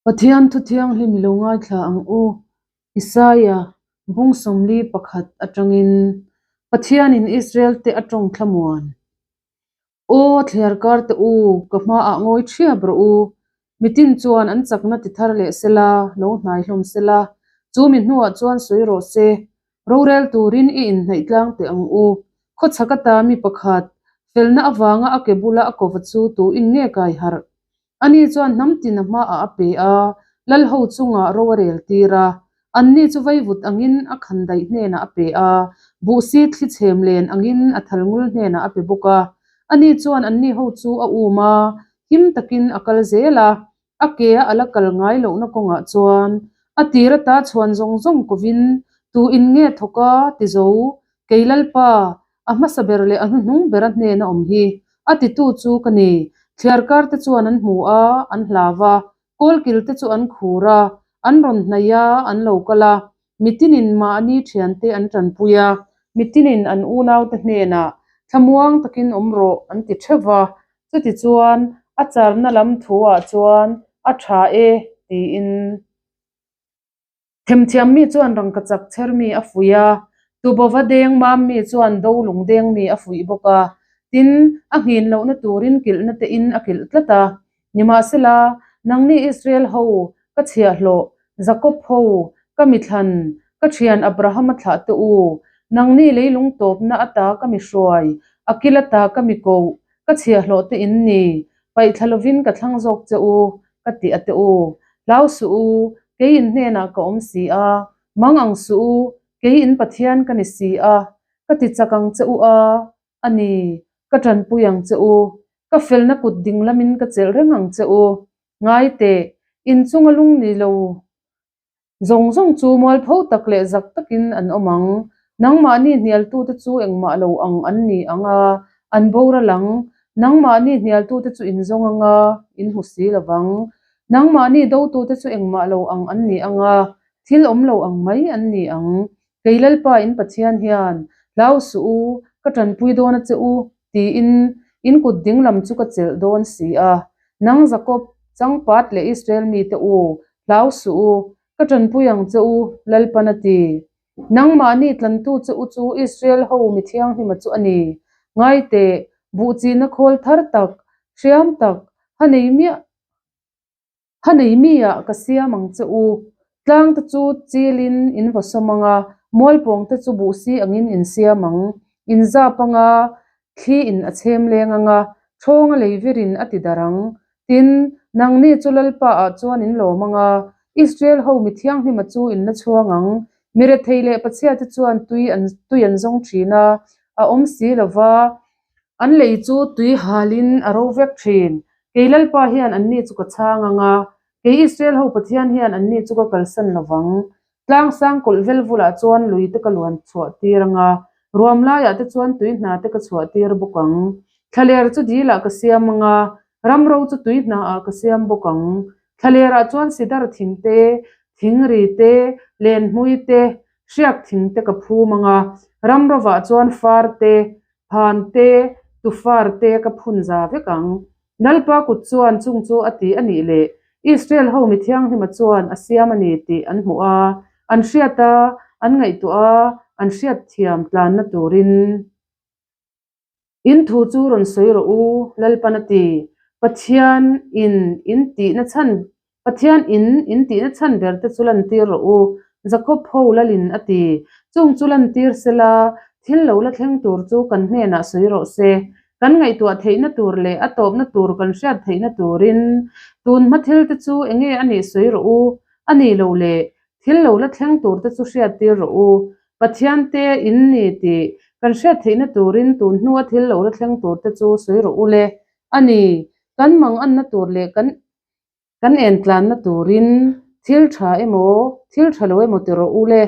Pathian thu thianghlim i lo ngaithla ang u. Isaia, bung 41 atangin Pathianin Israel-te a tawng thlamuan. Aw thliarkar te u, ka hmaah ngawi thiap rawh u. Mitin chuan an chakna ti thar leh sela, lo hnai hlawm sela, chu mi hnuah chuan sawi rawh se. Rorel turin i inhnaih tlang teh ang u. Khawchhak ata mi pakhat, felna avanga a ke bula a kova chu tuin nge kai harh? Ani chuan hnam tin a hmaah a pe a, lal ho chungah ro a rel tir a. Anni chu vaivut angin a khandaih hnenah a pe a, buhsi thli chhem len angin a thalngul hnenah a pe bawk a. Ani chuan anni ho chu a um a, him takin a kal zel a, a ke a a la kal ngai lohna kawngah chuan a tir ata chhuan zawng zawng kovin tu in nge thawk a ti zo, kei Lalpa, a hmasa ber leh a hnuhnung bera hnena awm hi a titu chu ka ni. Thliarkar te chuan an hmu a, an hlau a, kawlkil te chu an khur a, an rawn hnaih a, an lo kal a, mitinin mahni thiante an tanpui a, mitinin an unaute hnenah thlamuang takin awm rawh an ti theuh va, chutichuan a charna lam thuah chuan a tha e tiin. Themthiam mi chuan rangkachak chher mi a fuih a, tubova deng mam mi chuan do lung deng mi a fuih bawk a, tin, a nghin lohna turin kilhna te in a kilh tlat a. Nimahsela, nangni Israel ho, ka chhiahhlawh, Jakob ho, ka mithlan, ka thian Abrahama thlah te u, nangni leilung tawpna ata ka mi hruai, a kil ata ka mi koh, ka chhiahhlawh te in ni, paihthla lovin ka thlang zawk che u, ka ti a te u. Hlau suh u, kei in hnenah ka awm si a, mang ang suh u, kei in Pathian ka ni si a, ka ti chak ang che u a, a ni, ka tanpui ang che u, ka felna kut ding lamin ka chelh reng ang che u. Ngai teh, in chunga lung ni lo Zawng zawng chu mualpho tak leh zak takin an awm ang. Nangmahni hnialtute chu engmah lo ang an ni ang a, an boral ang. Nangmahni hnialtute chu in zawng ang a, in hmu si lo vang. Nangmahni dotute chu engmah lo ang an ni ang a, thil awm lo ang mai an ni ang. Kei Lalpa in Pathian hian, Hlau suh u, ka tanpui dawn a che u, tiin in kut dinglam chu ka chelh dawn si a. Nang Jakob, changpat leh Israel mite u, hlau suh u, ka tanpui ang che u, Lalpan a ti. Nangmahni tlantu che u chu Israel ho mi thianghlima chu a ni. Ngai teh, buhchina khawl thar tak, hriam tak, ha nei miah Ha nei mi ah ka siam ang che u. Tlang te chu chil in in va sawm ang a, mualpawng te chu buhsi ang in in siam ang. In zap ang a, thli in a chhem leng ang a, thawng a lei vir in a ti darh ang. Tin, nangni chu Lalpa ah chuan in lawm ang a, Israel ho mi thianghlima chu in la chhuang ang. Mi rethei leh pachhia te chuan tui an tui an zawng thin a, a awm si lo va, an lei chu tui hal in a ro vek thin. Kei Lalpa hian anni chu ka chhang ang a, kei Israel ho Pathian hian anni chu ka kalsan lo vang. Tlang sang kawlh vel vulah chuan lui te ka luan chhuah tir ang a, ruam laiah te chuan tui hna te ka chhuah tir bawk ang. Thlaler chu dilah ka siam ang a, ramro chu tui hnaah ka siam bawk ang. Thlalerah chuan sidar thing te, thingri te, lenhmui te, hriak thing te ka phum ang a, ramrovah chuan far te, Phan te, tufar te ka phun za vek ang. Lalpa kut chuan chung chu a ti a nih leh Israel ho mi thianghlima chuan a siam a ni tih an hmuh a, an hriat a, an ngaihtuah a, an hriat thiam tlanna turin. In thu chu rawn sawi rawh u, Lalpan a ti. Pathian in in tihna chhan Pathian in in tihna chhan ber te chu lantir rawh u, Jakob ho lalin a ti. Chung chu lantir sela, thil lo la thleng tur chu kan hnenah sawi rawh se. Kan ngaihtuah theihna tur leh a tawpna tur kan hriat theihna turin tun hma thil te chu enge a nih sawi rawh u, a nih loh leh thil lo la thleng tur te chu hriattir rawh u. Pathian te in ni tih kan hriat theihna turin tun hnua thil lo la thleng tur te chu sawi rawh u le. A ni, kan manganna tur leh kan Kan entlanna turin thil tha emaw, thil tha lo emaw ti rawh u le.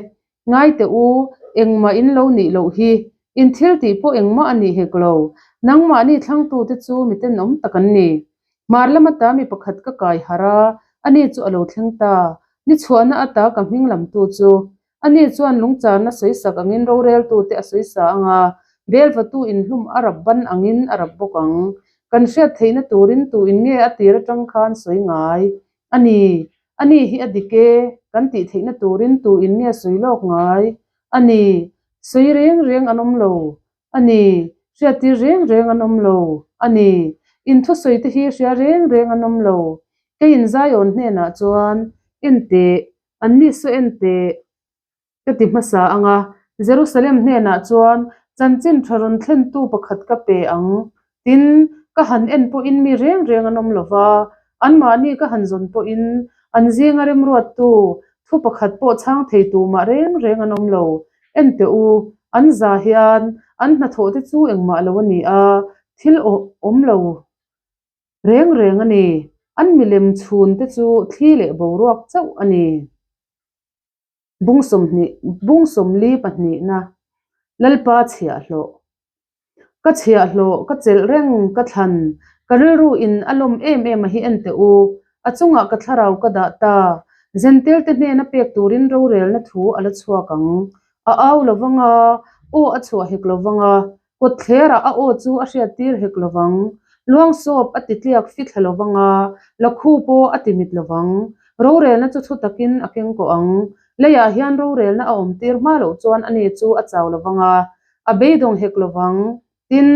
Ngai teh u, engmah in lo nih loh hi. In thil tih pawh engmah a nih hek lo. Nangmahni thlangtute chu mi tenawm tak an ni. Hmar lam ata mi pakhat ka kai harh a, ani chu a lo thleng ta. Ni chhuahna ata ka hming lamtu chu. Ani chuan lungcharna sawisak angin roreltute a sawisa ang a, belvatu inhlum a rap ban angin a rap bawk ang. Kan hriat theihna turin tu in nge a tir atang khan sawi ngai? A ni. Ani hi a dik e, kan tih theihna turin tu in nge sawi lawk ngai? A ni, sawi reng reng an awm lo. A ni, hriattir reng reng an awm lo. A ni, in thusawi te hi hria reng reng an awm lo. Keiin Zion hnenah chuan, En teh, anni saw en teh. Ka ti hmasa ang a, Jerusalem hnenah chuan chanchin tha rawn thlentu pakhat ka pe ang. Tin, ka han en pawhin mi reng reng an awm lo va, anmahni ka han zawn pawhin an zinga remruattu thu pakhat pawh chhang thei tumah reng reng an awm lo. En teh u, an za hian an hnathawh te chu engmah lo a ni a, thil awm lo reng reng a ni. An milem chhun te chu thli leh boruak chauh a ni. Bung sawmhnih, bung sawmli pahnihna, Lalpa chhiahhlawh. Ka chhiahhlawh, ka chelh reng, ka thlan, ka rilru in a lawm em em a hi en teh u, a chungah ka thlarau ka dah ta, Zentel te hnena pek turin rorelna thu a la chhuak ang. A au lo vang a, aw a chhuah hek lo vang a, Kawtthlerah a aw chu a hriattir hek lo vang. Luangsawp a ti tliak fi thla lo vang a, lakhu pawh a ti mit lo vang. Rorelna chu thu takin a keng kawh ang. Leiah hian rorelna a awmtir hma loh chuan ani chu a chau lo vang a, a beidawng hek lo vang. Tin,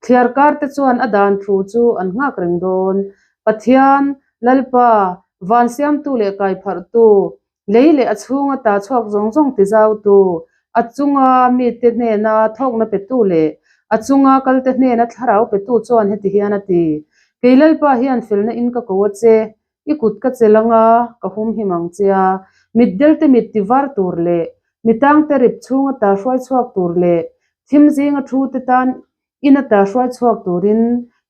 thliarkar te chuan a dan thu chu an nghak reng dawn. Pathian, Lalpa, van siamtu leh kaipharhtu, Lei leh a chhunga ta chhuak zawng zawng tizautu, a chunga mite hnena thawkna petu leh a chunga kalte hnena thlarau petu chuan heti hian a ti, Kei Lalpa hian felna in ka ko a che, i kut ka chelh anga ka humhim ang che a, mitdelte mit tivar tur leh mitangte rip chhunga ta hruai chhuak tur leh thim zinga thute tan In ata hruai chhuak turin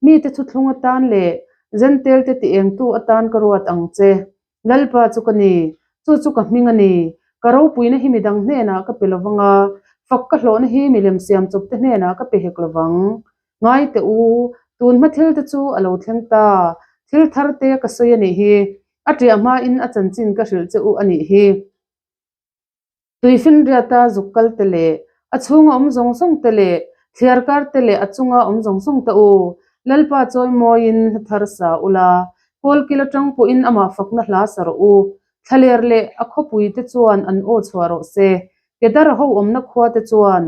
mite thuthlung atan leh Zentelte ti engtu atan ka ruat ang che. Lalpa chu ka ni, chu chu ka hming a ni. Ka ropuina hi midang hnenah ka pe lovang a, fak ka hlawhna hi milem siam chawpte hnenah ka pe hek lovang. Ngai teh u, tun hma thil te chu a lo thleng ta, thil thar te ka sawi a nih hi, a ṭiah hmain a chanchin ka hrilh che u a nih hi. Tuifinriata zuk kal te leh a chhunga awm zawng zawng te leh thliarkar te leh a chunga awm zawng zawng te u, Lalpa chawimawiin hla thar sa ula, kawlkil atang pawhin amah fakna hla sa rawh u. Thlaler leh a khawpui te chuan an aw chhuah rawh se, Kedar ho awmna khua te chuan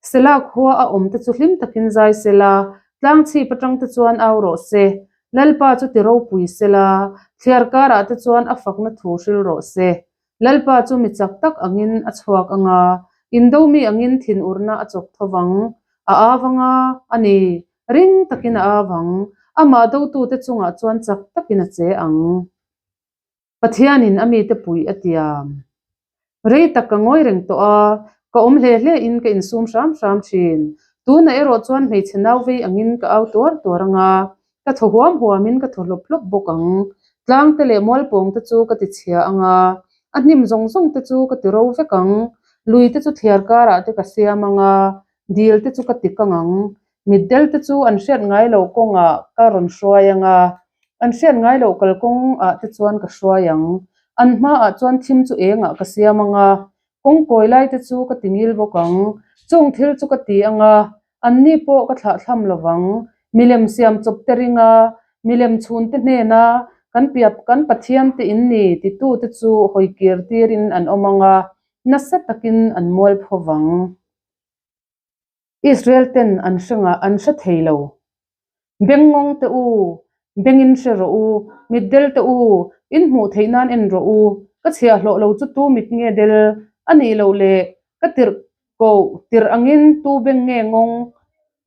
Sela khua a awm te chu hlim takin zai sela, tlang chhip atang te chuan au rawh se. Lalpa chu ti ropui sela, thliar karah te chuan a fakna thu hril rawh se. Lalpa chu mi chak tak angin a chhuak ang a, indo mi angin thinurna a chawk tho vang. A au ang a, a ni, ring takin a au ang, amah dotute chungah chuan chak takin a che ang. Pathianin a mite puih a tiam. Rei tak ka ngawi reng tawh a, ka awm hle hle in ka insum hram hram thin. Tunah erawh chuan hmeichhe nau vei angin ka au tuar tuar ang a, ka thaw huam huam in ka thaw hlawp hlawp bawk ang. Tlang te leh mualpawng te chu ka ti chhia ang a, a hnim zawng zawng te chu ka ti ro vek ang. Lui te chu thliar karah te ka siam ang a, dil te chu ka ti kang ang. Mitdel te chu an hriat ngai loh kawngah ka rawn hruai ang a, an hriat ngai loh kalkawng ah te chuan ka hruai ang. An hmaah chuan thim chu engah ka siam ang a, kawng kawi lai te chu ka ti ngil bawk ang. Chung thil chu ka ti ang a, anni pawh ka thlahthlam lo vang. Milem siam chawp te ring a, milem chhun te hnena kan piap kan Pathian te in ni titu te chu hawi kir tirin an awm ang a, nasa takin an mual pho vang. Israel ten an hre ngah an hre thei lo. Bengngawng te u, bengin hre rawh u, mitdel te u, in hmuh theih nan en rawh u, ka chhiahhlawh lo chu tu mit nge del a nih loh le, ka tirh koh tirh angin tu beng nge ngawng,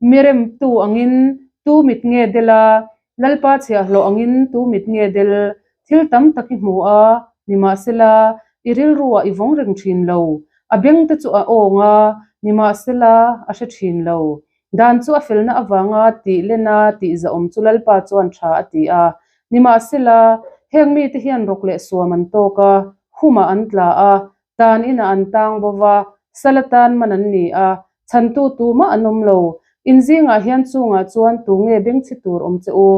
mi rem tu angin tu mit nge del a, Lalpa chhiahhlawh angin tu mit nge del, thil tam tak i hmu a, nimahsela, i rilruah i vawng reng thin lo, a bengte chu a awng a, nimahsela, a hre thin lo. Dan chu a felna avanga tih lena tih zahawm chu Lalpa chuan tha a ti a, nimahsela, heng mite hian rawk leh suam an tawk a, humah an tla a, tan inah an tang bo va, sal atan man an ni a, chhantu tumah an awm lo. In zingah hian chungah chuan tu nge bengchhi tur awm che u?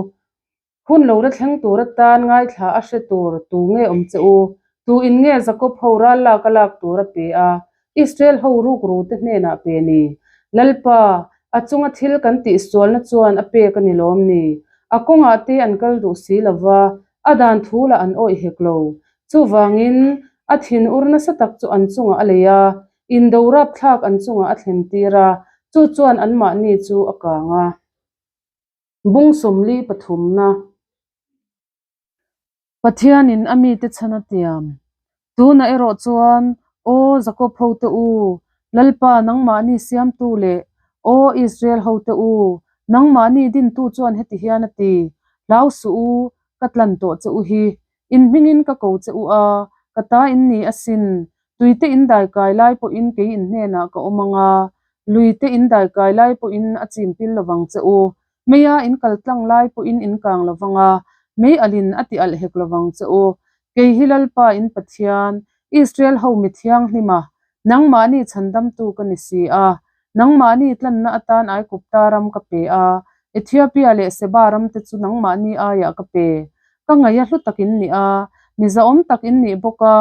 Hun lo la thleng tur atan ngaithla a hre tur tu nge awm che u? Tu in nge Jakob ho ral lak a lak tur a pe a, Israel ho rukru te hnenah pe ni? Lalpa, a chunga thil kan tihsualna chuan a pek a ni lawm ni? A kawngah te an kal duh si lo va, a dan thu lah an awih hek lo. Chuvangin, a thinur nasa tak chu an chungah a lei a, indo rapthlak an chungah a thlentir a, chu chuan anmahni chu a kang a. Bung 43 na. Pathianin a mite chhan a tiam. Tunah erawh chuan, Aw Jakob hote u, Lalpa nangmahni siamtu leh Aw Israel hote u, nangmahni dintu chuan heti hian a ti, Hlau suh u, ka tlan tawh che u hi. In hmingin ka ko che u a, ka ta in ni asin. Tuite in daikai lai pawhin kei in hnenah ka awm ang a, luite in daikai lai pawhin a chim pil lovang che u. Meia in kal tlang lai pawhin in kang lovang a, mei alin a ti alh hek lovang che u. Kei hi Lalpa in Pathian, Israel ho mi thianghlima, nangmahni chhandamtu ka ni si a. Nangmahni tlanna atan Aigupta ram ka pe a, Ethiopia leh Seba ramte chu nangmahni aiah ka pe. Ka ngaih a hlu tak in ni a, mi zahawm tak in nih bawk a,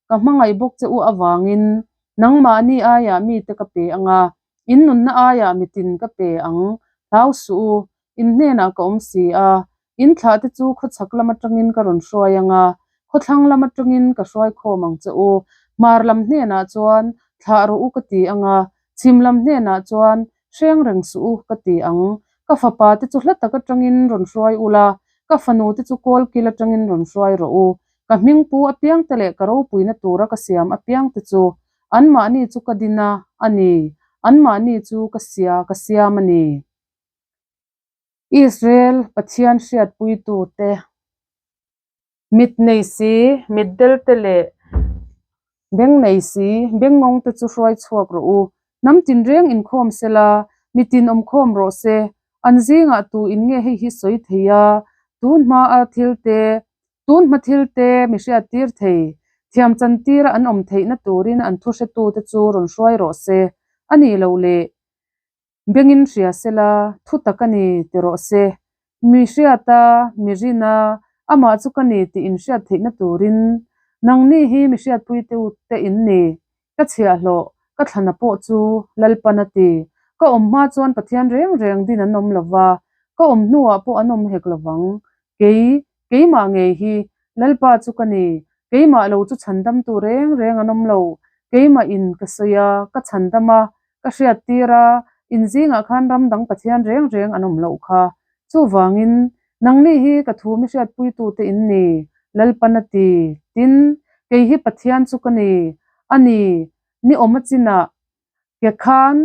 ka hmangaih bawk che u avangin nangmahni aiah mite ka pe ang a, in nunna aiah mitin ka pe ang, hlau suh u, in hnenah ka awm si a, in thlahte chu khawchhak lam atangin ka rawn hruai ang a, khawthlang lam atangin ka hruai khawm ang che u, hmar lam hnenah chuan thlah rawh u ka ti ang a, chhim lam hnenah chuan hreng reng suh u ka ti ang, ka fapa te chu hla tak atangin rawn hruai ula, ka fanu te chu kawlkil atangin rawn hruai rawh u, Ka hmingpu apiangte leh ka ropuina tura ka siam apiangte chu anmahni chu ka din a a ni, anmahni chu ka sia ka siam a ni. Israel Pathian hriatpuitute, mit nei si, mitdelte leh beng nei si, bengngawngte chu hruai chhuak rawh u. Hnam tinreng inkhawm sela, mitin awmkhawm rawh se. An zingah tu in nge hei hi sawi thei a, tun hmaa thilte Tun hma thilte mi hriattir thei, thiam chantira an awm theihna turin an thuhretute chu rawn hruai rawh se, a nih loh leh bengin hria sela, thu tak a ni ti rawh se. Mi hriata, mi rina, amah chu ka ni tih inhriat theihna turin nangni hi mi hriatpuitute in ni. Ka chhiahhlawh, ka thlana pawh chu Lalpan a ti. Ka awm hma chuan Pathian reng reng din an awm lo va, ka awm hnuah pawh an awm hek lo vang. Kei, keimah ngei hi Lalpa chu ka ni, keimah lo chu chhandamtu reng reng an awm lo. Keimah in ka sawi a, ka chhandam a, ka hriattir a, in zingah khan ram dang Pathian reng reng an awm loh kha. Chuvangin, nangni hi ka thu mi hriatpuitute in ni, Lalpan a ti. Tin, kei hi Pathian chu ka ni, a ni, ni awm a chinah ke khan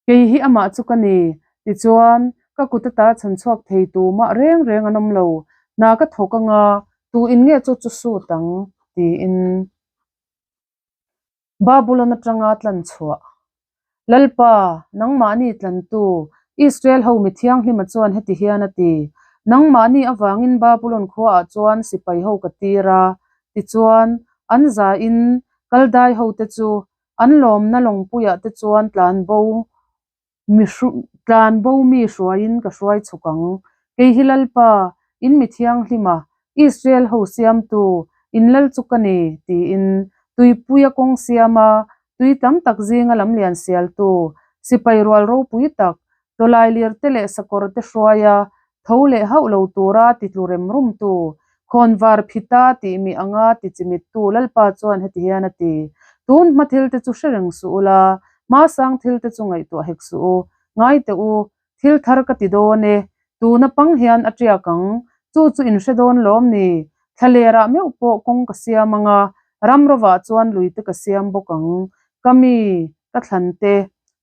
kei hi amah chu ka ni. Tichuan, ka kut ata chhan chhuak thei tu mah reng reng an awm lo, hna ka thawk anga tu in nge chu chu sut ang? tiin. Babulon atanga tlan chhuah. Lalpa, nangmahni tlantu, Israel ho mi thianghlima chuan heti hian a ti, Nangmahni avangin Babulon khuaah chuan sipai ho ka tir a, tichuan, an zain Kaldai hote chu an lawmna lawngpuiah te chuan tlanbo Mi tlan bo mi hruaiin ka hruai chhuk ang. Kei hi Lalpa, in mi thianghlima, Israel ho siamtu, in lal chu ka ni, tiin tuipuia kawng siama tui tam tak zinga lamlian sialtu, sipai rual ropui tak, tawlailir te leh sakawr te hruaia tho leh hauh lo tura titlu rem rumtu, khawnvar phita tih mi anga ti chimittu Lalpa chuan heti hian a ti, Tun hma thil te chu hre reng suh ula, hma sang thil te chu ngaihtuah hek suh u, ngai teh u, thil thar ka ti dawn e, tuna pang hian a tiak ang, chu chu in hre dawn lawm ni, thlalerah meuh pawh kawng ka siam ang a, ram rovah chuan lui te ka siam bawk ang, ka mi, ka thlan te,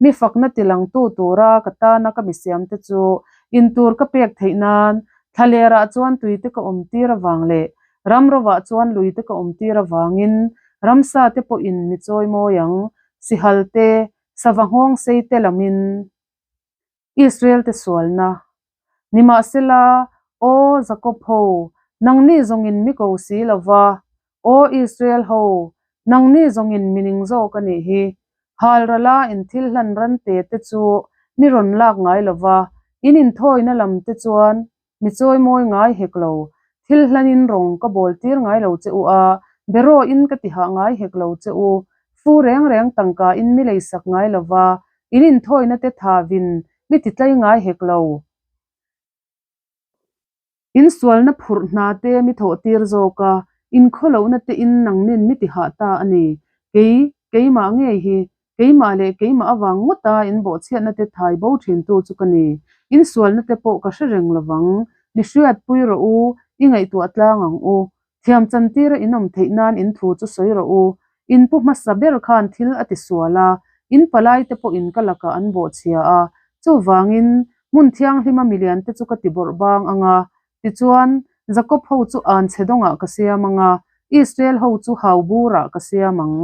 mi fakna ti langtu tura ka tana ka mi siamte chu intur ka pek theih nan thlalerah chuan tuite ka awm tir avang leh ram rovah chuan luite ka awm tir avangin ramsa te pawhin mi chawi mawi ang, sihal te, sava nghawng sei te lamin. Israel te sualna. Nimahsela, Aw Jakob ho, nangni zawngin mi ko si lo va, Aw Israel ho, nangni zawngin mi ning zawk a nih hi. Halrala in thil hlan ran te te chu mi rawn lak ngai lo va, in inthawina lam te chuan mi chawimawi ngai hek lo. Thil hlanin rawng ka bawl tir ngai lo che u a, beraw in ka ti hah ngai hek lo che u. Fu reng reng tangka in mi leisak ngai lo va, in inthawina te thavin mi ti tlai ngai hek lo. In sualna phurh hna te mi thawh tir zawk a, In khawlohna te in nangnin mi ti hah ta a ni. Kei, keimah ngei hi, keimah leh keimah avang ngawta in bawhchhiatna te thai bo thintu chu ka ni. In sualna te pawh ka hre reng lovang. Mi hriatpui rawh u, i ngaihtuah tlang ang u. Thiam chantira in awm theih nan in thu chu sawi rawh u. In pu hmasa ber khan thil a ti sual a, in palai te pawhin ka lakah an bawhchhia a. Chuvangin, hmun thianghlima milian te chu ka ti bawrh bang ang a. Tichuan, Jakob ho chu an chhe dawngah ka siam ang a, Israel ho chu hau burah ka siam ang.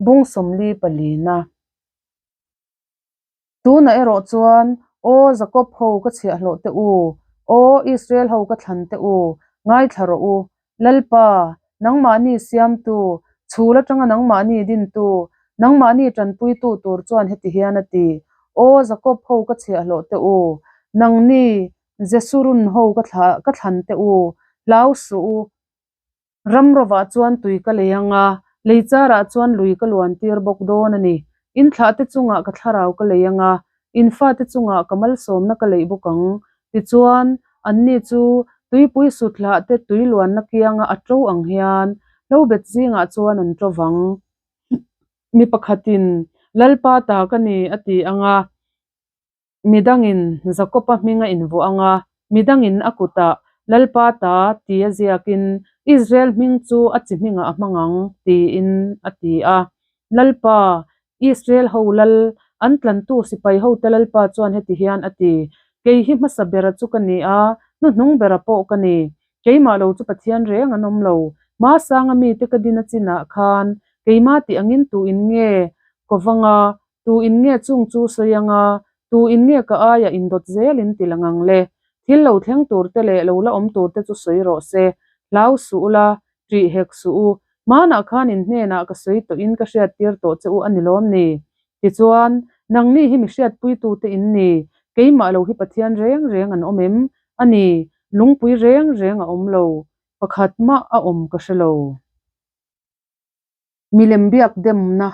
Bung 44. Tunah erawh chuan, Aw Jakob ho ka chhiahhlawh teh u, aw Israel ho ka thlan teh u, ngaithla rawh u. Lalpa, nangmahni siamtu, chhul atanga nangmahni dintu, nangmahni tanpuitu tur chuan heti hian a ti, Aw Jakob ho ka chhiahhlawh teh u, nangni Jesurun ho ka ka thlan teh u, hlau suh u. Ram rovah chuan tui ka lei ang a, lei charah chuan lui ka luan tir bawk dawn a ni. In thlahte chungah ka thlarau ka lei ang a, in fate chungah ka malsawmna ka leih bawk ang. Tichuan, anni chu tuipui suthlahte tui luanna kianga a to ang hian hlobet zingah chuan an to vang. Mi pakhatin, Lalpa ta ka ni, a ti ang a. Midangin Jakoba hming a invuah ang a, midangin a kutah, Lalpa ta, tia ziakin Israel hming chu a chi hmingah a hmang ang, tiin a ti a. Lalpa, Israel ho lal, an tlantu sipai hote Lalpa chuan heti hian a ti, Kei hi hmasa bera chu ka ni a, hnuhnung bera pawh ka ni. Keimah lo chu Pathian reng an awm lo. Hmasanga mite ka din a chinah khan keimah tih angin tuin nge kovanga Tu in nge chung chu sawi anga, tu in nge ka aia indawt zel in ti lang ang le? Thil lo thleng tur te leh lo la awm tur te chu sawi rawh se. Hlau suh ula, ṭih hek suh u. Hmanah khan in hnenah ka sawi tawh in ka hriattir tawh che u a ni lawm ni? Tichuan, nangni hi mi hriatpuitu te in ni, keimah lo hi Pathian reng reng an awm em? A ni, lungpui reng reng a awm lo. Pakhat mah a awm ka hre lo. Milem biak demna.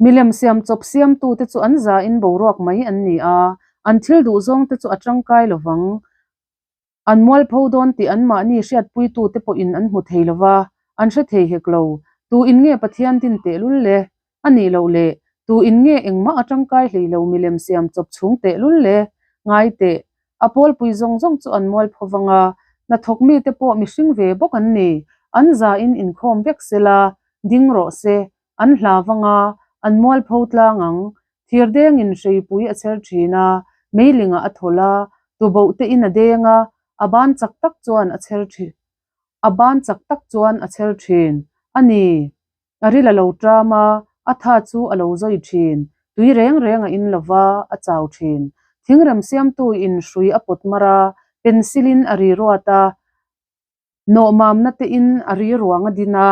Milem siam chawp siamtute chu an zain boruak mai an ni a, an thil duh zawngte chu a tangkai lo vang. An mualpho dawn tih anmahni hriatpuitute pawhin an hmu thei lo va, an hre thei hek lo. Tu in nge Pathian din tehlul le? A nih loh le, tu in nge engmah a tangkai hlei lo milem siam chawp chhung tehlul le? Ngai teh, A pawlpui zawng zawng chu an mualpho vang a, hnathawk mite pawh mihring ve bawk an ni. An zain inkhawm vek se la, ding rawh se, an hla vang a, an mualpho tlang ang. Thirdengin hreipui a chher thin a, meilingah a thawl a, tuboh te in a deng a, a ban chak tak chuan a chher thin. A ban chak tak chuan a chher thin. A ni. A ril a lo ṭam a, a tha chu a lo zawi ṭhin. Tui reng reng a in lo va, a chau ṭhin. Thingrem siamtu in hrui a pawt mar a, pencil in a ri ruat a, nawhmamna te in a ri ruang a din a,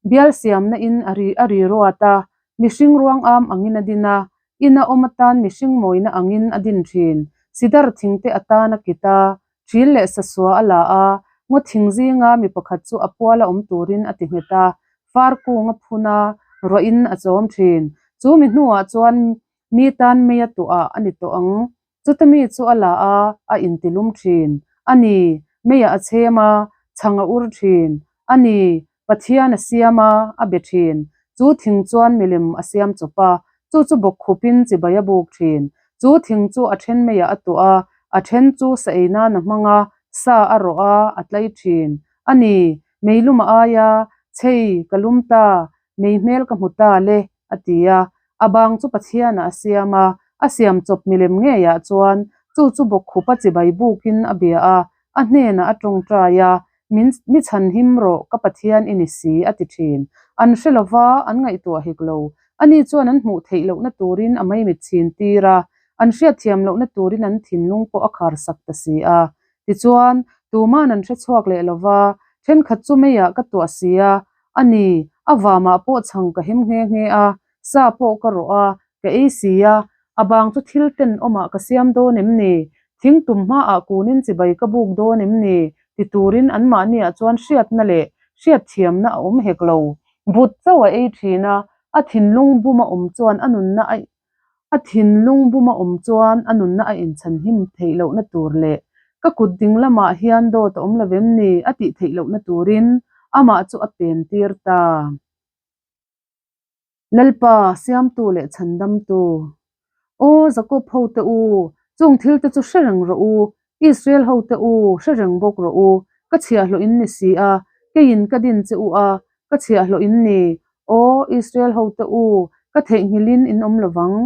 bial siamna in a ri a ri ruat a, mihring ruang am angin a din a, in a awm atan mihring mawina angin a din ṭhin. Sidar thingte atan a kit a, Thil leh sasua a la a, ngaw thing zinga mi pakhat chu a puala awm turin a ti nghet a, far kung a phun a, ruahin a chawm thin. Chu mi hnuah chuan mi tan mei a tuah a ni tawh ang. Chuta mi chu a la a, a intilum thin. A ni, meiah a chhem a, chhang a ur thin. A ni, Pathian a siam a, a be thin. Chu thing chuan milem a siam chawp a, chu chu bawkkhupin chibai a buk thin. Chu thing chu a then meiah a tuah a, a then chu sa ei nan a hmang a, sa a rawh a, a tlai thin. A ni, mei lum a ai a, chei, ka lum ta, mei hmel ka hmu ta le, a ti a. A bang chu Pathianah a siam a, a siam chawp milem ngeiah chuan chu chu bawkkhupa chibai bukin a bia a, a hnenah a tawngtai a, Min mi chhan him rawh, ka Pathian i ni si, a ti thin. An hre lo va, an ngaihtuah hek lo. Ani chuan an hmuh theih lohna turin a maimit chhin tir a, an hriatthiam lohna turin an thinlung pawh a khar sak ta si a. Tichuan, tuman an hre chhuak leh lo va, thenkhat chu meiah ka tuah si a, a ni, a vamah pawh chhang ka hem nghe nghe a, sa pawh ka rawh a, ka ei si a, a bang chu thil tenawmah ka siam dawn em ni? Thing tum hmaah kunin chibai ka buk dawn em ni? Ti turin anmahniah chuan hriatna leh hriatthiamna a awm hek lo. Vut chauh a ei thin a, a thinlung bum a awm chuan a nunna a a thinlung bum a awm chuan a nunna a inchhanhim theih lohna tur leh. Ka kut ding lamah hian dawt a awm lo vem ni? a tih theih lohna turin amah chu a pen tir ta. Lalpa, Siamtu leh Chhandamtu. Aw Jakob hote u, chung thilte chu hre reng rawh u, Israel hote u, hre reng bawk rawh u, ka chhiahhlawh in ni si a, keiin ka din che u a, ka chhiahhlawh in ni. Aw Israel hote u, ka theihnghilhin in awm lo vang,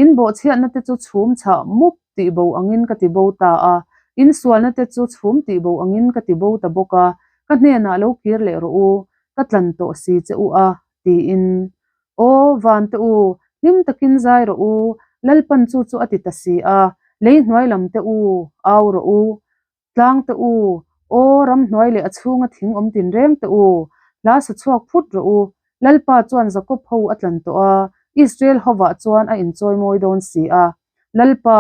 in bawhchhiatna te chu chhum chhah mup tih bo angin ka ti bo ta a, in sualna te chu chhum tih bo angin ka ti bo ta bawk a, ka hnenah lo kir leh rawh u, ka tlan tawh si che u a, tiin. Aw, vante u, hlim takin zai rawh u, Lalpan chu chu a ti ta si a, lei hnuai lam te u, au rawh u, tlang te u, aw, ramhnuai leh a chhunga thing awm tinreng te u, hla sa chhuak phut rawh u, Lalpa chuan Jakob ho a tlan tawh a, Israel hovah chuan a inchawi mawi dawn si a. Lalpa,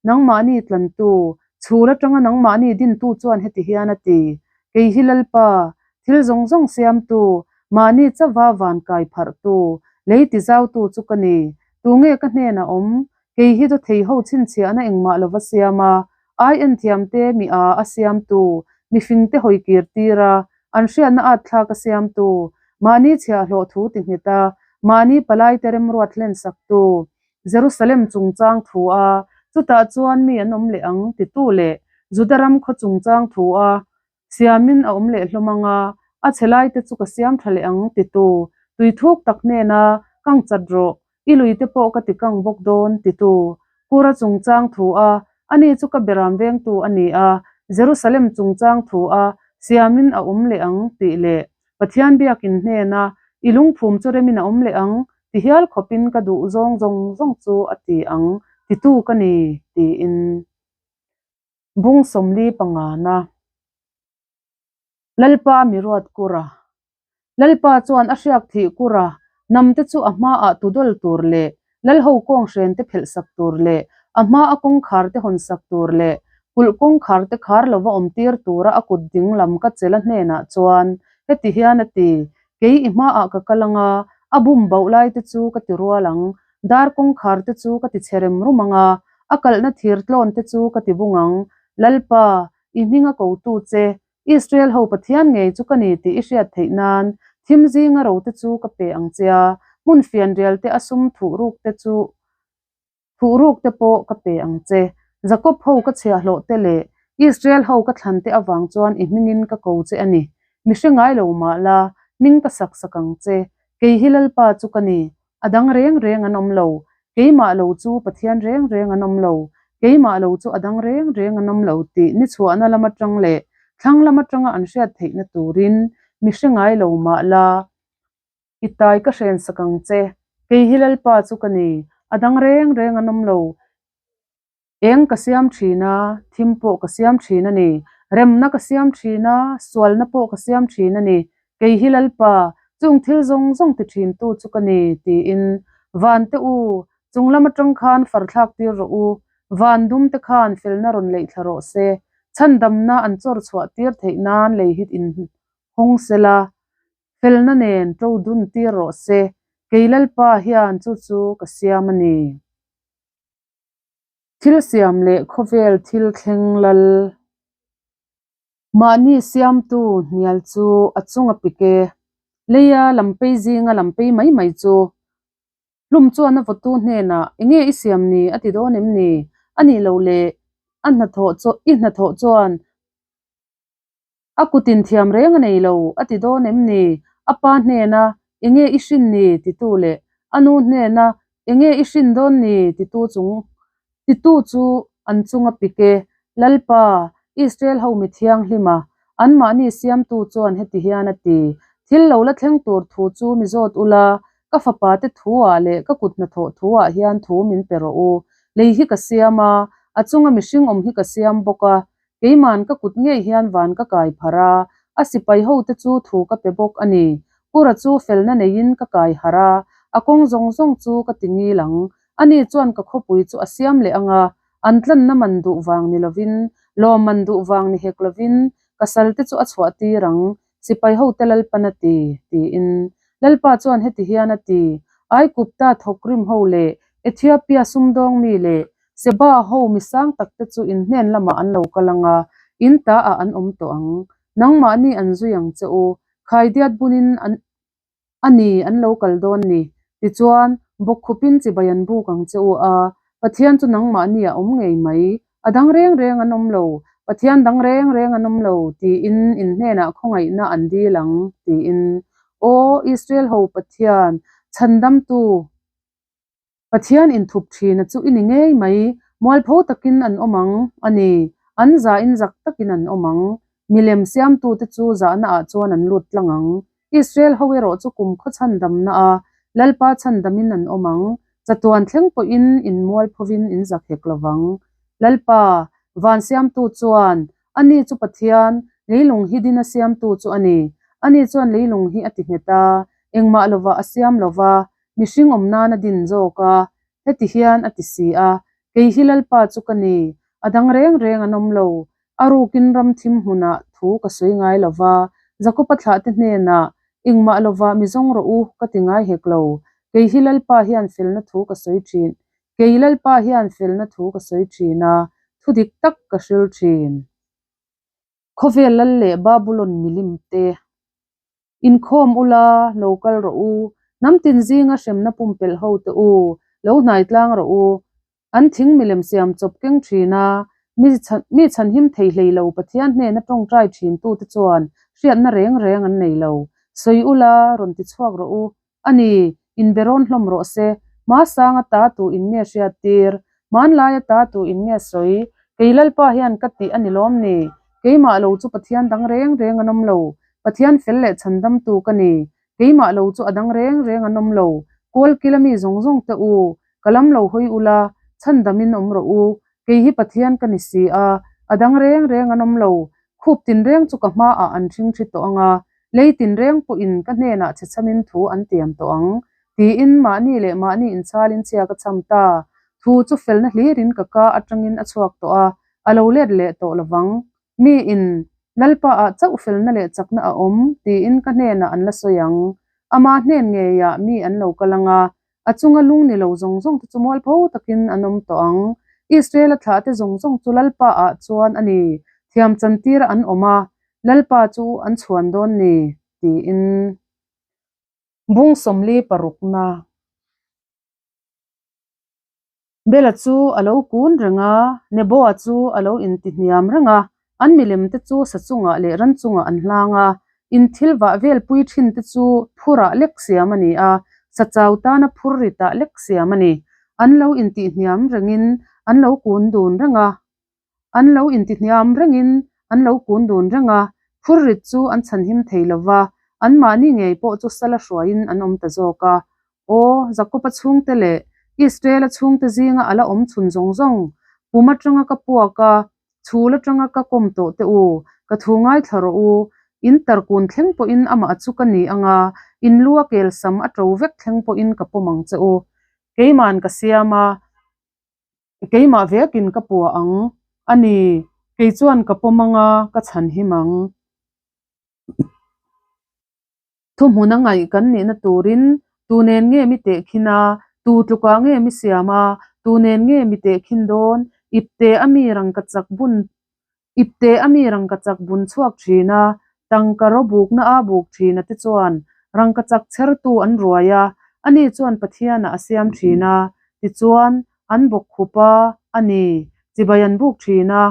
nangmahni tlantu, chhul atanga nangmahni dintu chuan heti hian a ti, Kei hi Lalpa, thil zawng zawng siamtu, mahni chauva van kai pharhtu, lei tizautu chu ka ni. Tunge ka hnenah awm? Kei hi dawthei ho chhinchhiahna engmah lova siam a, ai enthiamte mi a a siamtu, mifingte hawi kir tir a, an hriatna at thlak a siamtu, mahni chhiahhlawh thu ti nghet a, mahni palaite remruat hlensaktu, Jerusalem chungchang thu a, chutah chuan mi an awm leh ang titu leh Juda ram khaw chungchang thu a, siamin a awm leh hlawm ang a, a chhe laite chu ka siam tha leh ang titu, tui thuk tak hnena kang chat rawh, i luite pawh ka ti kang bawk dawn titu, Kura chungchang thu a, ani chu ka beram vengtu a ni a, Jerusalem chungchang thu a, siamin a awm leh ang tih leh Pathian biakin hnena i lungphum chu remin a awm leh ang ti hial khawpin ka duh zawng zawng zawng chu a ti ang titu ka ni tiin bung sawmli pangana Lalpa mi ruat kur a. Lalpa chuan a hriak thih kur a, namte chu a hmaah tudawl tur leh Lalho kawnghren te phelh sak tur leh a hma a kawngkhar te hawn sak tur leh kulh kawngkhar te khar lova awm tir tura a kut ding lam ka chela hnenah chuan heti hian a ti, Kei i hmaah ka kal anga, a bum bauh lai te chu ka ti rual ang, dar kawngkhar te chu ka ti chhe rem rum anga, a kalhna thir tlawn te chu ka ti bung ang. Lalpa, i hminga kotu che, Israel ho Pathian ngei chu ka ni tih i hriat theih nan thim zinga ro te chu ka pe ang che a, hmun fianrial te a sum thuh ruk te chu thuh ruk te pawh ka pe ang che. Jakob ho ka chhiahhlawh te leh Israel ho ka thlan te avang chuan i hmingin ka ko che a ni. Mi hre ngai lo mah la, hming ka sak sak ang che. Kei hi Lalpa chu ka ni, A dang reng reng an awm lo. Keimah lo chu Pathian reng reng an awm lo. Keimah lo chu a dang reng reng an awm lo tih ni chhuahna lam atang leh thlang lam atanga an hriat theihna turin mi hre ngai lo mah la, i tai ka hren sak ang che. Kei hi Lalpa chu ka ni. A dang reng reng an awm lo. Eng ka siam thin a, thim pawh ka siam thin a ni. Remna ka siam thin a, sualna pawh ka siam thin a ni. Kei hi Lalpa, chung thil zawng zawng ti thintu chu ka ni, tiin. Vante u, chung lam atang khan far thlak tir rawh u. Van dum te khan felna rawn leih thla rawh se. Chhandamna an chawr chhuah tir theih nan lei hit in hawng sela, felna nen to dun tir rawh se. Kei Lalpa hian chu chu ka siam a ni. Thil siam leh khawvel thil thleng lal. Mahni siamtu hnial chu a chung a pik e. Leia lampei zinga lampei mai mai chu. Hlum chuan a vawtu hnenah enge i siam ni a ti dawn em ni? A nih loh leh a hnathawh chu i hnathawh chuan A kutin thiam reng a nei lo, a ti dawn em ni? A pa hnena, Enge i hrin ni? titu leh a nu hnena, Enge i hrin dawn ni? titu chung titu chu an chunga pik e. Lalpa, Israel ho mi thianghlim a, anmahni siamtu chuan heti hian a ti, Thil lo la thleng tur thu chu mi zawt ula, ka fapa te thu-ah leh ka kut hnathawh thu-ah hian thu min pe rawh u. Lei hi ka siam a, a chunga mihring awm hi ka siam bawk a, Keiman ka kut ngei hian van ka kai pharh a, a sipai hote chu thu ka pe bawk a ni. Kura chu felna neiin ka kai harh a, a kawng zawng zawng chu ka ti ngil ang. Ani chuan ka khawpui chu a siam leh ang a, an tlanna man duh vang ni lovin, lawm man duh vang ni hek lovin, ka salte chu a chhuah tir ang, sipai hote Lalpan a ti, tiin. Lalpa chuan heti hian a ti, Aikupta thawkrim ho leh Ethiopia sumdawng mi leh Seba ho mi sang tak te chu in hnen lamah an lo kal ang a, In ta ah an awm tawh ang. Nangmahni an zui ang che u. Khaidiat bunin an a ni an lo kal dawn ni. Tichuan, bawkkhupin chibai an buk ang che u a, Pathian chu nangmahni a awm ngei mai. A dang reng reng an awm lo, Pathian dang reng reng an awm lo, tiin in hnenah khawngaihna an dil ang, tiin. Aw, Israel ho Pathian, chhandamtu! Pathian inthup thina chu i ni ngei mai, mualpho takin an awm ang, a ni, an zahin zak takin an awm ang. Milem siamtute chu zahna ah chuan an lut tlang ang. Israel ho erawh chu kumkhaw chhandamna a Lalpa chhandamin an awm ang, chatuan thleng pawhin in mualphovin in zak hek lo vang. Lalpa, van siamtu chuan, Ani chu Pathian, leilung hi dina siamtu chu a ni. Ani chuan leilung hi a ti nghet a, engmah lovah a siam lo va, Mihring awm nan a din zawk a, heti hian a ti si a, Kei hi Lalpa chu ka ni, a dang reng reng an awm lo, a rukin ram thim hmunah thu ka sawi ngai lo va, Jakoba thlahte hnenah, Engmah lovah mi zawng rawh u, ka ti ngai hek lo, kei hi Lalpa hian felna thu ka sawi thin, kei Lalpa hian felna thu ka sawi thin a, thu dik tak ka hril thin. Khawvel lal leh Babulon milim te. Inkhawm ula, lo kal rawh u. Hnam tin zinga hremna pumpelh ho te u, lo hnai tlang rawh u. An thing milem siam chawp keng thin a, mi mi chhanhim thei hlei lo Pathian hnena tawngtai thin tute chuan hriatna reng reng an nei lo. Sawi ula, rawn ti chhuak rawh u. A ni, inbe rawn hlawm rawh se. Hmasanga ta tu in nge hriat tir? Hmanlaia ta tu in nge sawi? Kei Lalpa hian ka tih a ni lawm ni? Keimah lo chu Pathian dang reng reng an awm lo. Pathian fel leh chhandamtu ka ni. Keimah lo chu a dang reng reng an awm lo. Kawlkila mi zawng zawng te u, ka lam lo hawi ula, chhandamin awm rawh u. Kei hi Pathian ka ni si a, a dang reng reng an awm lo. Khup tinreng chu ka hmaah an ṭhingṭhi tawh ang a, lei tinreng pawhin ka hnenah chhechhamin thu an tiam tawh ang, tiin mahni leh mahni inchhalin chhia ka chham ta. Thu chu felna hlirin ka ka aṭangin a chhuak tawh a, a lo let leh tawh lovang. Miin, Lalpaah chauh felna leh chakna a awm, tiin ka hnenah an la sawi ang. Ama hnen ngeiah mi an lo kal ang a, A chunga lung ni lo zawng zawng te chu mualpho takin an awm tawh ang. Israel-a thlahte zawng zawng chu Lalpa-ah chuan a ni, thiam chantira an awm a, Lalpa chu an chhuan dawn ni, tiin. Bung sawmli parukna. Bela chu a lo kun reng a, Neboa chu a lo intihniam reng a, an milem te chu sa chungah leh ran chungah an hlang a, in thil vah vel pui thin te chu phurah lek siam a ni a, sa chau tana phur ritah lek siam a ni. An lo intihniam rengin an lo kun dun reng a. An lo intihniam rengin an lo kun dun reng a, phurrit chu an chhanhim thei lo va, anmahni ngei pawh chu sala hruaiin an awm ta zawk a. Aw, Jakoba chhungte leh Israela chhungte zinga a la awm chhun zawng zawng, pum atanga ka puak a, chhul atanga ka kawm tawh te u, ka thu ngaithla rawh u, in tarkun thleng pawhin amah chu ka ni ang a, in lu a kel sam a to vek thleng pawhin ka pawm ang che u. Keiman ka siam a. Keimah vekin ka puah ang a ni, kei chuan ka pawm ang a, ka chhan him ang. Thuhmun a ngaih kan nihna turin tu nen nge mi tehkhin a, tu tlukah nge mi siam a, tu nen nge mi tehkhin dawn, ipte a mi rangkachak bun Ipte a mi rangkachak bun chhuak thin a, tangka ro bukna a buk thin a te chuan rangkachak chhertu an ruai a, ani chuan Pathianah a siam thin a, tichuan an bawk khup a, a ni, chibai an buk thin a,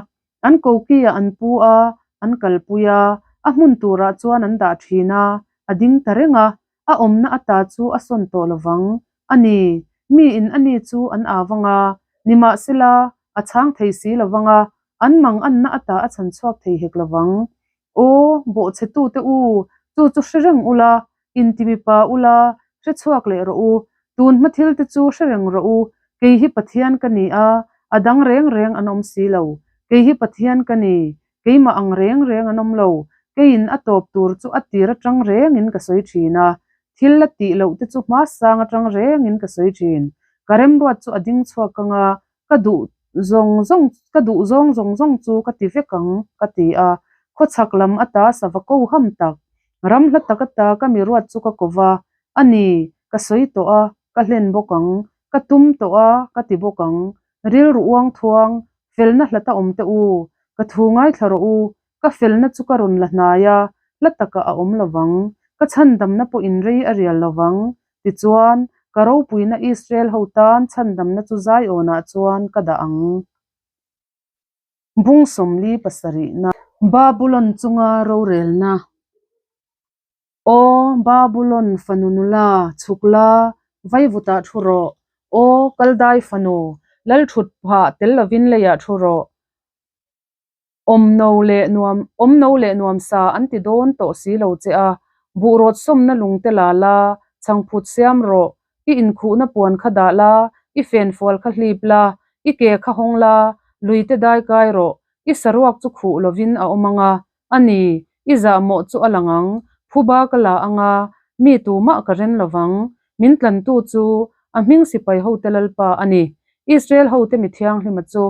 an koki-ah an pu a, an kalpui a, a hmun turah chuan an dah thin a, a ding ta reng a, a awmna ata chu a sawn tawh lovang a ni. Miin ani chu an au vang a, nimahsela a chhang thei si lovang a, an mang anna ata a chhan chhuak thei hek lovang. Aw, bawhchhetute u, chu chu hre reng ula, inti mipa ula, hre chhuak leh rawh u. Tun hma thil te chu hre reng rawh u, kei hi Pathian ka ni a, a dang reng reng an awm si lo. Kei hi Pathian ka ni, Keimah ang reng reng an awm lo, keiin a tawp tur chu a tir atang rengin ka sawi thin a, thil la tih loh te chu hma sang atang rengin ka sawi thin. Ka remruat chu a ding chhuak ang a, ka duh zawng zawng ka duh zawng zawng zawng chu ka ti vek ang, ka ti a. Khawchhak lam ata sava ko ham tak, ram hla tak ata ka mi ruat chu ka ko va, a ni, ka sawi tawh a, ka hlen bawk ang, ka tum tawh a, ka ti bawk ang. Rilru uang thuang, felna hlata awm teh u. Ka thu ngaithla rawh u, ka felna chu ka rawn la hnai a, hla takah a awm lovang, ka chhandamna pawhin rei a rial lovang. Tichuan, ka ropuina Israel ho tan chhandamna chu Zion-ah chuan ka dah ang. Bung 47-na. Babulon chunga rorelna. Aw, Babulon fanu nula, chhuk la, vaivutah thu rawh. Aw, Kaldai fanu, lal thut phah tel lovin leiah thu rawh. Awmno leh nuam, awmno leh nuamsa an ti dawn tawh si lo che a, buhrawt sawmna lungte la la, chhangphut siam rawh. I inkhuhna puan kha dah la, i fenfual kha hlip la, i ke kha hawng la, luite dai kai rawh. I saruak chu khuh lovin a awm ang a, A ni, i zahmawh chu a lang ang, phuba ka la ang a, mi tumah ka ren lovang. Min tlantu chu a hming sipai hote Lalpa a ni, Israel hote mi thianghlima chu.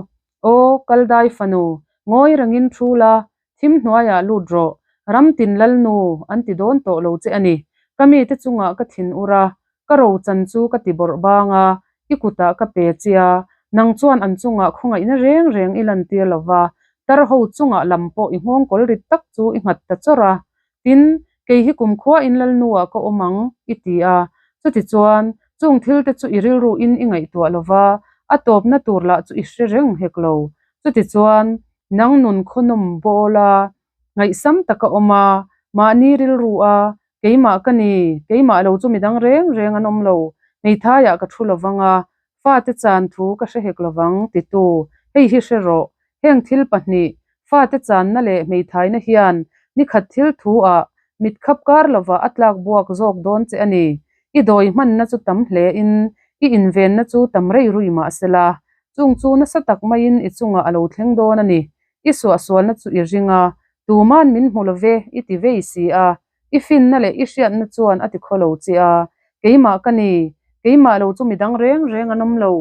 Aw, Kaldai fanu, ngawi rengin thu la, thim hnuaiah lut rawh, ram tin Lalnu an ti dawn tawh lo che a ni. Ka mite chungah ka thin ur a, Ka rochan chu ka ti bawrh bang a, i kutah ka pe che a, nang chuan an chungah khawngaihna reng reng i lantir lo va, tar ho chungah lam pawh i nghawngkawl rit tak chu i nghat ta chawrh a. Tin, kei hi kumkhuain Lalnuah ka awm ang, i ti a. Chutichuan, chung thilte chu i rilruin i ngaihtuah lo va, a tawpna tur lah chu i hre reng hek lo. Chutichuan, nang nun khawnawm bawla ngaihsam taka awm a, mahni rilru a, Keimah ka ni, keimah lo chu midang reng reng an awm lo, hmeithaiah ka thu lovang a, fate chan thu ka hre hek lovang, titu, hei hi hre rawh. Heng thil pahnih, fate channa leh hmeithaina hian nikhat thil thu ah mit khap kar lovah a tlak buak zawk dawn che a ni. I dawi hmanna chu tam hle in, i invenna chu tam rei rui mah sela, chung chu nasa tak maiin i chungah a lo thleng dawn a ni. I suahsualna chu i ring a, tuman min hmu lo ve i ti vei si a, i finna leh i hriatna chuan a ti khaw lo che a, keimah ka ni, keimah lo chu midang reng reng an awm lo,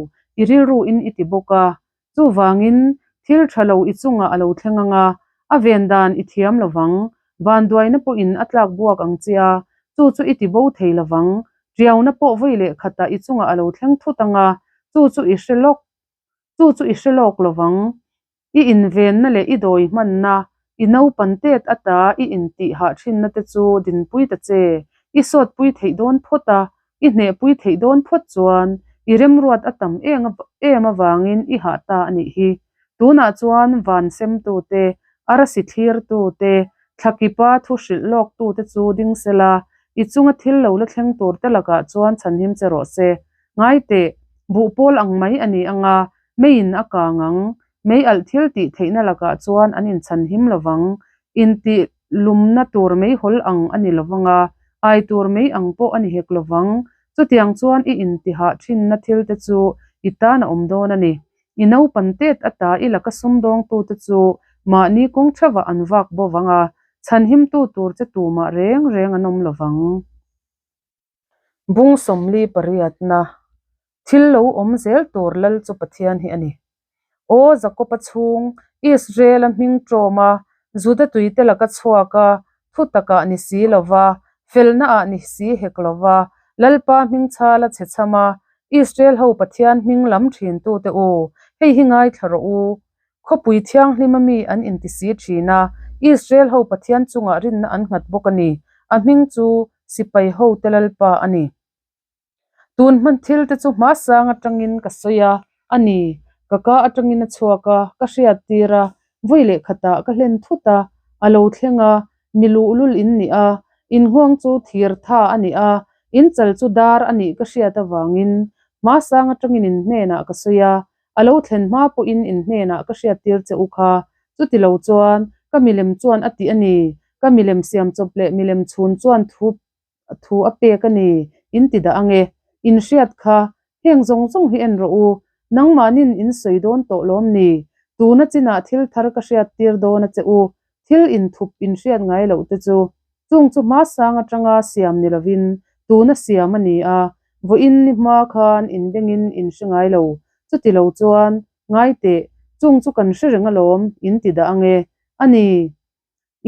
i rilru in i ti bawk a. Chuvangin, thil tha lo i chungah a lo thleng ang a, a ven dan i thiam lo vang, vanduaina pawhin a tlak buak ang che a, chu chu i ti bo thei lo vang, tiauna pawh vawi leh khatah i chungah a lo thleng thut ang a, chu chu i hre lawk, chu chu i hre lawk lo vang. I invenna leh i dawi hmanna, i naupan tet ata i intih hah thinna te chu dinpui ta che. I sawtpui theih dawn phawt a, i hnehpui theih dawn phawt chuan i remruat a tam eng em avangin i hah ta a nih hi. Tunah chuan van semtute, arasi thlirtute, thlakipa thu hrilh lawktute chu ding sela, i chunga thil lo la thleng turte lakah chuan chhanhim che rawh se. Ngaiteh, buhpawl ang mai a ni ang a, Meiin a kang ang, mei alh thil tih theihna lakah chuan an inchhan him lovang, intih lumna tur meihawl ang a ni lovang a, ai tur mei ang pawh a ni hek lovang. Chutiang chuan i intihah thinna thilte chu i tan a awm dawn a ni. I naupan tet ata i laka sumdawngtute chu mahni kawng theuhah an vak bovang a, chhanhimtu tur che tumah reng reng an awm lovang. Bung 48-na Thil lo awm zel tur lal chu Pathian hi a ni. Aw Jakob-a chhung, Israel-a hming ṭawma, Juda tuite laka chhuaka, thu takah ni si lova, felnaah ni si hek lova, Lalpa hming chhala chhe chhama, Israel ho Pathian hming lam ṭhintute u, hei hi ngaithla rawh u. Khawpui thianghlima mi an inti si ṭhin a, Israel ho Pathian chungah rinna an nghat bawk a ni. A hming chu Sipai hote Lalpa a ni. Tun hman thil te chu hmasang atangin ka sawi a, a ni, ka ka atangin a chhuak a, ka hriat tir a, vawi leh khatah ka hlen thut a, a lo thleng a, mi luhlul in ni a, in nghawng chu thir tha a ni a, in chal chu dar a nih ka hriat avangin hmasang atangin in hnenah ka sawi a, a lo thlen hma pawhin in hnenah ka hriat tir che u kha, chuti lo chuan ka milem chuan a ti a ni, ka milem siam chawp leh milem chhun chuan thu thu a pek a ni, in ti dah ang e. In hriat kha, heng zawng zawng hi en rawh u, nangmahnin in sawi dawn tawh lawm ni? Tuna chinah thil thar ka hriat tir dawn a che u, thil inthup in hriat ngai loh te chu. Chung chu hmasang atanga siam ni lovin tuna siam a ni a, vawiin ni hma khan inbengin in hre ngai lo, chuti lo chuan, ngai teh, chung chu kan hre reng alawm, in ti dah ang e. A ni.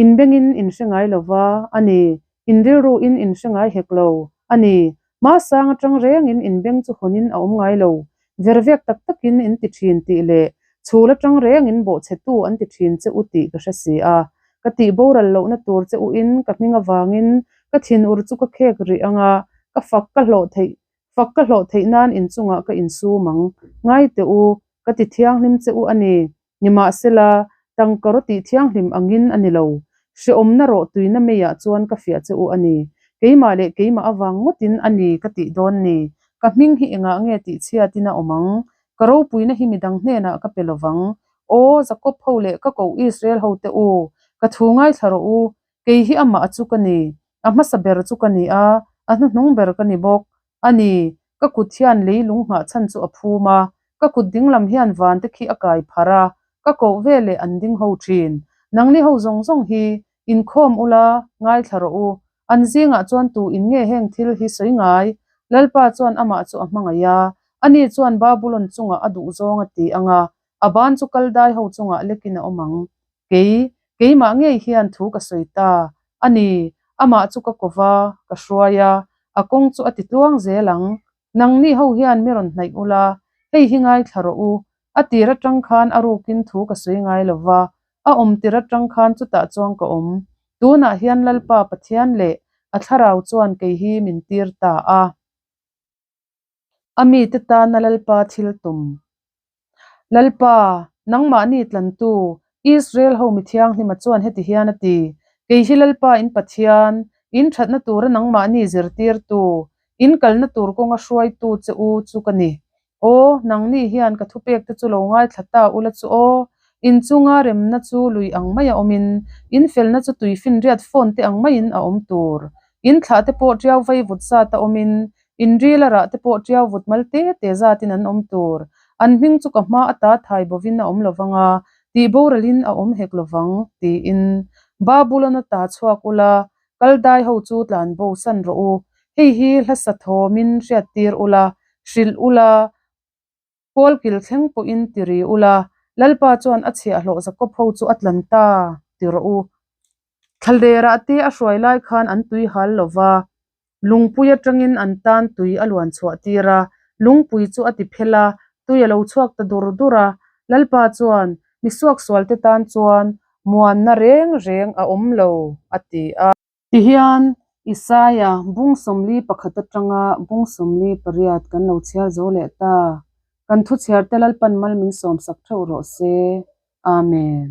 Inbengin in hre ngai lo va, a ni. In rilruin in hre ngai hek lo, a ni. Hmasang atang rengin inbeng chu hawnin a awm ngai lo. Vervek tak takin in ti thin tih leh Chhul atang rengin bawhchhetu an ti thin che u tih ka hre si a. Ka tih boral lohna tur che uin ka hming avangin ka thinur chu ka khek rih ang a, ka fak ka hlawh theih fak ka hlawh theih nan inchungah ka insum ang. Ngai teh u, ka ti thianghlim che u a ni. Nimahsela, tangka raw tih thianghlim angin a ni lo. Hrehawmna rawh tuina meiah chuan ka fiah che u a ni. Keimah leh keimah avang ngawtin a ni ka tih dawn ni. Ka hming hi engah nge tih chhiatin a awm ang? Ka ropuina hi midang hnenah ka pe lovang. Aw, Jakob ho leh ka koh Israel ho te u, ka thu ngaithla rawh u. Kei hi amah chu ka ni. A hmasa ber chu ka ni a, a hnuhnung ber ka ni bawk. A ni, ka kut hian leilung nghah chhan chu a phum a, ka kut dinglam hian van te khi a kai pharh a, ka koh ve leh an ding ho thin. Nangni ho zawng zawng hi inkhawm ula, ngaithla rawh u. An zingah chuan tu in nge heng thil hi sawi ngai? Lalpa chuan amah chu a hmangaih a, ani chuan Babulon chungah a duh zawng a ti ang a, a ban chu Kaldai ho chungah lekin a awm ang. Kei, keimah ngei hian thu ka sawi ta a ni, amah chu ka kova, ka hruai a, a kawng chu a ti tluang zel ang. Nangni ho hian mi rawn hnaih ula, hei hi ngaithla rawh u, a tir atang khan a rukin thu ka sawi ngai lo va, a awm tir atang khan chutah chuan ka awm. Tunah hian Lalpa Pathian leh a thlarau chuan kei hi min tir ta a. A mite tana Lalpa thil tum. Lalpa, nangmahni tlantu, Israel ho mi thianghlima chuan heti hian a ti, Kei hi Lalpa in Pathian, in thatna tura nangmahni zirtirtu, in kalna tur kawnga hruaitu che u chu ka ni. Aw, nangni hian ka thupekte chu lo ngaithla ta ula chu aw, in chunga remna chu lui ang maia awmin, in felna chu tuifinriat phone te ang maiin a awm tur. In thlah te pawh tiau vaivut zat a awmin, in ril a rah te pawh tiau vut mal te te zatin an awm tur. An hming chu ka hma ata thai bovin a awm lovang a, tih boralin a awm hek lovang, tiin. Babulon ata chhuak ula, Kaldai ho chu tlan bo san rawh u. Hei hi hlasa thawmin hriattir ula, hrilh ula, Kawlkil thleng pawhin ti ri ula, Lalpa chuan a chhiahhlawh Jakob ho chu a tlan ta ti rawh u. Thlalerah te a hruai lai khan an tui hal lo va, lungpui atangin an tan tui a luan chhuah tir a, lungpui chu a ti phel a, tui a lo chhuak ta dur dur a. Lalpa chuan, Mi suaksualte tan chuan muanna reng reng a awm lo, a ti a. Tihian, Isaia bung 41 atanga bung 48 kan lo chhiar zo leh ta. Kan thuchhiarte Lalpan mal min sawmsak theuh rawh se. Amen.